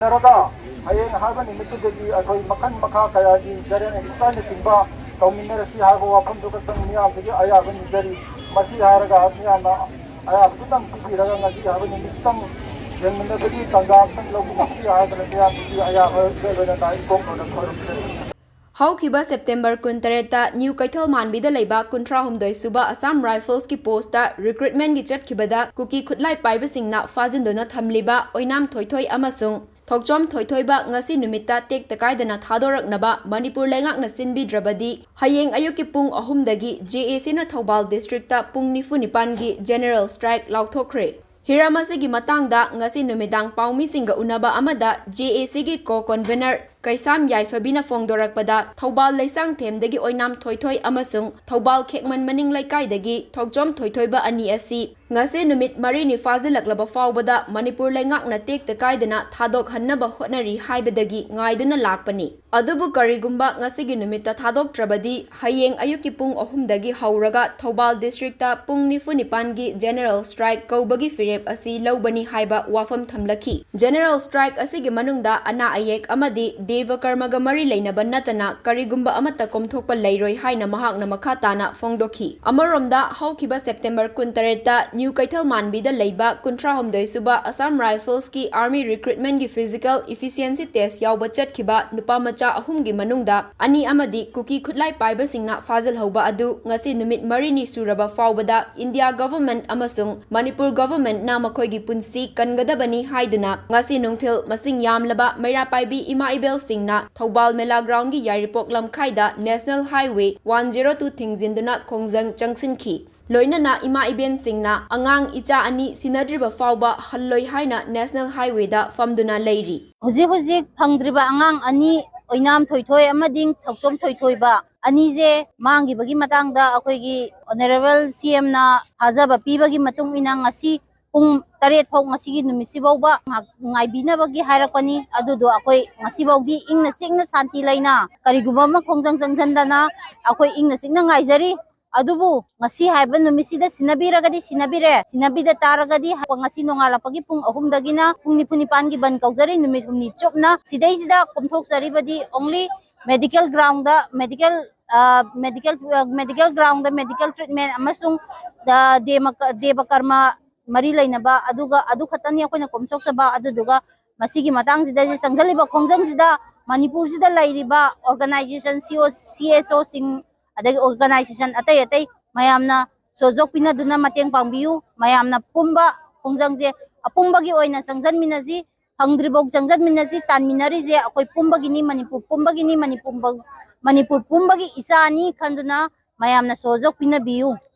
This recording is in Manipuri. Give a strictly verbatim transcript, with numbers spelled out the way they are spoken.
ꯇꯧꯃꯤꯟꯅꯔꯒ ꯍꯌꯦꯡ ꯍꯥꯏꯕ ꯅꯨꯃꯤꯠꯇꯨꯗꯒꯤ ꯑꯩꯈꯣꯏ ꯃꯈꯜ ꯃꯈꯥ ꯀꯌꯥꯒꯤ ꯖꯦꯅꯔꯦꯜ ꯏꯁꯇ꯭ꯔꯥꯏꯛꯅꯆꯤꯡꯕ ꯇꯧꯃꯤꯟꯅꯔꯁꯤ ꯍꯥꯏꯕ ꯋꯥꯐꯝꯗꯨ ꯈꯛꯇꯪ ꯃꯤꯌꯥꯝꯗꯒꯤ ꯑꯌꯥꯕ ꯅꯤꯖꯔꯤ꯫ ꯃꯁꯤ ꯍꯥꯏꯔꯒ ꯃꯤꯌꯥꯝꯅ ꯑꯌꯥꯕꯗꯨꯇꯪ ꯄꯤꯕꯤꯔꯒ ꯉꯁꯤ ꯍꯥꯏꯕ ꯅꯨꯃꯤꯠꯇꯪ ꯌꯦꯡꯃꯤꯟꯅꯕꯒꯤ ꯇꯥꯟꯖꯥ ꯑꯃꯇꯪ ꯂꯧꯕꯤꯔꯁꯤ ꯍꯥꯏꯗꯅ ꯃꯤꯌꯥꯝꯗꯒꯤ ꯑꯌꯥꯕ ꯂꯣꯏꯅꯅ ꯏꯀꯣꯛ ꯂꯣꯏꯅ ꯈꯣꯏꯔꯝꯖꯔꯤ꯫ ꯍꯧꯈꯤꯕ ꯁꯦꯞꯇꯦꯝꯕꯔ ꯀꯨꯟꯇꯔꯦꯠꯇ ꯅ꯭ꯌꯨ ꯀꯩꯊꯦꯜ ꯃꯥꯟꯕꯤꯗ ꯂꯩꯕ ꯀꯨꯟꯊ꯭ꯔꯥꯍꯨꯝꯗꯣꯏ ꯁꯨꯕ ꯑꯁꯥꯝ ꯔꯥꯏꯐꯜꯁꯀꯤ ꯄꯣꯁꯇ ꯔꯤꯀ꯭ꯔꯨꯠꯃꯦꯟꯒꯤ ꯆꯠꯈꯤꯕꯗ ꯀꯨꯀꯤ ꯈꯨꯠꯂꯥꯏ ꯄꯥꯏꯕꯁꯤꯡꯅ ꯐꯥꯖꯤꯟꯗꯨꯅ ꯊꯝꯂꯤꯕ ꯑꯣꯏꯅꯥꯝ ꯊꯣꯏꯊꯣꯏ ꯑꯃꯁꯨꯡ ꯊꯣꯛꯆꯣꯝ ꯊꯣꯏꯊꯣꯏꯕ ꯉꯁꯤ ꯅꯨꯃꯤꯠꯇ ꯇꯦꯛꯇ ꯀꯥꯏꯗꯅ ꯊꯥꯗꯣꯔꯛꯅꯕ ꯃꯅꯤꯄꯨꯔ ꯂꯩꯉꯥꯛꯅ ꯁꯤꯟꯕꯤꯗ꯭ꯔꯕꯗꯤ ꯍꯌꯦꯡ ꯑꯌꯨꯛꯀꯤ ꯄꯨꯡ ꯑꯍꯨꯝꯗꯒꯤ ꯖꯦ ꯑꯦ ꯁꯤꯅ ꯊꯧꯕꯥꯜ ꯗꯤꯁꯇ꯭ꯔꯤꯛꯇ ꯄꯨꯡ ꯅꯤꯐꯨ ꯅꯤꯄꯥꯟꯒꯤ ꯖꯦꯅꯔꯦꯜ ꯏꯁꯇ꯭ꯔꯥꯏꯛ ꯂꯥꯎꯊꯣꯛꯈ꯭ꯔꯦ꯫ ꯍꯤꯔꯝ ꯑꯁꯤꯒꯤ ꯃꯇꯥꯡꯗ ꯉꯁꯤ ꯅꯨꯃꯤꯗꯥꯡ ꯄꯥꯎꯃꯤꯁꯤꯡꯒ ꯎꯅꯕ ꯑꯃꯗ ꯖꯦ ꯑꯦ ꯁꯤꯒꯤ ꯀꯣ ꯀꯣꯟꯚꯦꯅꯔ ꯀꯩꯁꯥꯝ ꯌꯥꯏꯐꯕꯤꯅ ꯐꯣꯡꯗꯣꯔꯛꯄꯗ, ꯊꯧꯕꯥꯜ ꯂꯩꯁꯥꯡꯊꯦꯝꯗꯒꯤ ꯑꯣꯏꯅꯥꯝ ꯊꯣꯏꯊꯣꯏ ꯑꯃꯁꯨꯡ ꯊꯧꯕꯥꯜ ꯈꯦꯛꯃꯟ ꯃꯅꯤꯡ ꯂꯩꯀꯥꯏꯗꯒꯤ ꯊꯣꯛꯆꯣꯝ ꯊꯣꯏꯊꯣꯏꯕ ꯑꯅꯤ ꯑꯁꯤ ꯉꯁꯤ ꯅꯨꯃꯤꯠ ꯃꯔꯤꯅꯤ ꯐꯥꯖꯤꯜꯂꯛꯂꯕ ꯐꯥꯎꯕꯗ ꯃꯅꯤꯄꯨꯔ ꯂꯩꯉꯥꯛꯅ ꯇꯦꯛꯇ ꯀꯥꯏꯗꯅ ꯊꯥꯗꯣꯛꯍꯟꯅꯕ ꯍꯣꯠꯅꯔꯤ ꯍꯥꯏꯕꯗꯒꯤ ꯉꯥꯏꯗꯨꯅ ꯂꯥꯛꯄꯅꯤ꯫ ꯑꯗꯨꯕꯨ ꯀꯔꯤꯒꯨꯝꯕ ꯉꯁꯤꯒꯤ ꯅꯨꯃꯤꯠꯇ ꯊꯥꯗꯣꯛꯇ꯭ꯔꯕꯗꯤ ꯍꯌꯦꯡ ꯑꯌꯨꯛꯀꯤ ꯄꯨꯡ ꯑꯍꯨꯝꯗꯒꯤ ꯍꯧꯔꯒ ꯊꯧꯕꯥꯜ ꯗꯤꯁꯇ꯭ꯔꯤꯛꯇ ꯄꯨꯡ ꯅꯤꯐꯨ ꯅꯤꯄꯥꯟꯒꯤ ꯖꯦꯅꯔꯦꯜ ꯏꯁꯇ꯭ꯔꯥꯏꯛ ꯀꯧꯕꯒꯤ ꯐꯤꯔꯦꯞ ꯑꯁꯤ ꯂꯧꯕꯅꯤ ꯍꯥꯏꯕ ꯋꯥꯐꯝ ꯊꯝꯂꯛꯈꯤ꯫ ꯖꯦꯅꯔꯦꯜ ꯏꯁꯇ꯭ꯔꯥꯏꯛ ꯑꯁꯤꯒꯤ ꯃꯅꯨꯡꯗ ꯑꯅꯥ ꯑꯌꯦꯛ ꯑꯃꯗꯤ ꯗꯦꯕ ꯀꯔꯃꯒ ꯃꯔꯤ ꯂꯩꯅꯕ ꯅꯠꯇꯅ ꯀꯔꯤꯒꯨꯝꯕ ꯑꯃꯠꯇ ꯀꯣꯝꯊꯣꯛꯄ ꯂꯩꯔꯣꯏ ꯍꯥꯏꯅ ꯃꯍꯥꯛꯅ ꯃꯈꯥ ꯇꯥꯅ ꯐꯣꯡꯗꯣꯛꯈꯤ꯫ ꯑꯃꯔꯣꯝꯗ, ꯍꯧꯈꯤꯕ ꯁꯦꯞꯇꯦꯝꯕꯔ ꯀꯨꯟꯇꯔꯦꯠꯇ ꯅ꯭ꯌꯨ ꯀꯩꯊꯦꯜ ꯃꯥꯟꯕꯤꯗ ꯂꯩꯕ ꯀꯨꯟꯊ꯭ꯔꯥꯍꯨꯝꯗꯣꯏ ꯁꯨꯕ Assam ꯔꯥꯏꯐꯜꯁꯀꯤ army ꯔꯤꯀ꯭ꯔꯨꯠꯃꯦꯟꯒꯤ physical efficiency test ꯌꯥꯎꯕ ꯆꯠꯈꯤꯕ ꯅꯨꯄꯥ ꯃꯆꯥ ꯑꯍꯨꯝꯒꯤ ꯃꯅꯨꯡꯗ ꯑꯅꯤ ꯑꯃꯗꯤ ꯀꯨꯀꯤ ꯈꯨꯠꯂꯥꯏ ꯄꯥꯏꯕꯁꯤꯡꯅ ꯐꯥꯖꯤꯜꯍꯧꯕ ꯑꯗꯨ ꯉꯁꯤ ꯅꯨꯃꯤꯠ ꯃꯔꯤꯅꯤ ꯁꯨꯔꯕ ꯐꯥꯎꯕꯗ ꯏꯟꯗꯤꯌꯥ ꯒꯚꯔꯟꯃꯦꯟꯠ ꯑꯃꯁꯨꯡ ꯃꯅꯤꯄꯨꯔ ꯒꯚꯔꯟꯃꯦꯟꯠꯅ ꯃꯈꯣꯏꯒꯤ ꯄꯨꯟꯁꯤ ꯀꯟꯒꯗꯕꯅꯤ ꯍꯥꯏꯗꯨꯅ ꯉꯁꯤ ꯅꯨꯡꯊꯤꯜ ꯃꯁꯤꯡ ꯌꯥꯝꯂꯕ ꯃꯩꯔꯥ ꯄꯥꯏꯕꯤ ꯏꯃꯥ ꯏꯕꯦꯜꯁꯤꯡꯅ ꯊꯧꯕꯥꯜ ꯃꯦꯂꯥ ꯒ꯭ꯔꯥꯎꯟꯒꯤ ꯌꯥꯏꯔꯤꯄꯣꯛ ꯂꯝꯈꯥꯏꯗ national highway one zero two ꯊꯤꯡꯖꯤꯟꯗꯨꯅ ꯈꯣꯡꯖꯪ ꯆꯪꯁꯤꯟꯈꯤ꯫ ꯂꯣꯏꯅꯅ ꯏꯃꯥ ꯏꯕꯦꯟꯁꯤꯡꯅ ꯑꯉꯥꯡ ꯏꯆꯥ ꯑꯅꯤ ꯁꯤꯟꯅꯗ꯭ꯔꯤꯕ ꯐꯥꯎꯕ ꯍꯜꯂꯣꯏ ꯍꯥꯏꯅ ꯅꯦꯁꯅꯦꯜ ꯍꯥꯏꯋꯦꯗ ꯐꯝꯗꯨꯅ ꯂꯩꯔꯤ꯫ ꯍꯧꯖꯤꯛ ꯍꯧꯖꯤꯛ ꯐꯪꯗ꯭ꯔꯤꯕ ꯑꯉꯥꯡ ꯑꯅꯤ, ꯑꯣꯏꯅꯥꯝ ꯊꯣꯏꯊꯣꯏ ꯑꯃꯗꯤ ꯊꯧꯆꯣꯝ ꯊꯣꯏꯊꯣꯏꯕ ꯑꯅꯤꯁꯦ ꯃꯥꯡꯈꯤꯕꯒꯤ ꯃꯇꯥꯡꯗ ꯑꯩꯈꯣꯏꯒꯤ ꯑꯣꯅꯔꯦꯕꯜ ꯁꯤ ꯑꯦꯝꯅ ꯊꯥꯖꯕ ꯄꯤꯕꯒꯤ ꯃꯇꯨꯡ ꯏꯟꯅ ꯉꯁꯤ ꯄꯨꯡ ꯇꯔꯦꯠ ꯐꯥꯎ, ꯉꯁꯤꯒꯤ ꯅꯨꯃꯤꯠꯁꯤꯐꯥꯎꯕ ꯉꯥꯏꯍꯥꯛ ꯉꯥꯏꯕꯤꯅꯕꯒꯤ ꯍꯥꯏꯔꯛꯄꯅꯤ꯫ ꯑꯗꯨꯗꯣ ꯑꯩꯈꯣꯏ ꯉꯁꯤꯐꯥꯎꯗꯤ ꯏꯪꯅ ꯆꯤꯛꯅ ꯁꯥꯟꯇꯤ ꯂꯩꯅ ꯀꯔꯤꯒꯨꯝꯕ ꯑꯃ ꯈꯣꯡꯖꯪ ꯆꯪꯁꯤꯟꯗꯅ ꯑꯩꯈꯣꯏ ꯏꯪꯅ ꯆꯤꯛꯅ ꯉꯥꯏꯖꯔꯤ꯫ ꯑꯗꯨꯕꯨ ꯉꯁꯤ ꯍꯥꯏꯕ ꯅꯨꯃꯤꯠꯁꯤꯗ ꯁꯤꯟꯅꯕꯤꯔꯒꯗꯤ ꯁꯤꯟꯅꯕꯤꯔꯦ, ꯁꯤꯟꯅꯕꯤꯗ ꯇꯥꯔꯒꯗꯤ ꯉꯁꯤ ꯅꯣꯡꯉꯥꯜꯂꯛꯄꯒꯤ ꯄꯨꯡ ꯑꯍꯨꯝꯗꯒꯤꯅ ꯄꯨꯡ ꯅꯤꯐꯨ ꯅꯤꯄꯥꯟꯒꯤ ꯕꯟ ꯀꯧꯖꯔꯤ, ꯅꯨꯃꯤꯠ ꯍꯨꯝꯅꯤ ꯆꯨꯞꯅ꯫ ꯁꯤꯗꯩꯁꯤꯗ ꯀꯣꯝꯊꯣꯛꯆꯔꯤꯕꯗꯤ only medical ground, medical, medical, medical ground, medical treatment ꯑꯃꯁꯨꯡ ꯗꯦꯕ ꯀꯔꯃ ꯃꯔꯤ ꯂꯩꯅꯕ ꯑꯗꯨꯒ ꯑꯗꯨ ꯈꯛꯇꯅꯤ ꯑꯩꯈꯣꯏꯅ ꯀꯣꯝꯊꯣꯛꯆꯕ꯫ ꯑꯗꯨꯗꯨꯒ ꯃꯁꯤꯒꯤ ꯃꯇꯥꯡꯁꯤꯗ ꯆꯪꯁꯤꯜꯂꯤꯕ ꯈꯣꯡꯖꯪꯁꯤꯗ ꯃꯅꯤꯄꯨꯔꯁꯤꯗ ꯂꯩꯔꯤꯕ organization, ꯁꯤ ꯑꯣ ꯁꯤ ꯑꯦꯁ ꯑꯣꯁꯤꯡ, ꯑꯗꯒꯤ organization ꯑꯇꯩ ꯑꯇꯩ ꯃꯌꯥꯝꯅ ꯁꯣꯖꯣꯛ ꯄꯤꯅꯗꯨꯅ ꯃꯇꯦꯡ ꯄꯥꯡꯕꯤꯌꯨ꯫ ꯃꯌꯥꯝꯅ ꯄꯨꯝꯕ ꯈꯣꯡꯖꯪꯁꯦ ꯑꯄꯨꯝꯕꯒꯤ ꯑꯣꯏꯅ ꯆꯪꯁꯤꯟꯃꯤꯟꯅꯁꯤ꯫ ꯐꯪꯗ꯭ꯔꯤꯐꯥꯎ ꯆꯪꯁꯤꯟꯃꯤꯟꯅꯁꯤ꯫ ꯇꯥꯟꯃꯤꯟꯅꯔꯤꯁꯦ ꯑꯩꯈꯣꯏ ꯄꯨꯝꯕꯒꯤꯅꯤ, ꯃꯅꯤꯄꯨꯔ ꯄꯨꯝꯕꯒꯤꯅꯤ, ꯃꯅꯤꯄꯨꯔ ꯃꯅꯤꯄꯨꯔ ꯄꯨꯝꯕꯒꯤ ꯏꯆꯥꯅꯤ ꯈꯟꯗꯨꯅ ꯃꯌꯥꯝꯅ ꯁꯣꯖꯣꯛ ꯄꯤꯅꯕꯤꯌꯨ꯫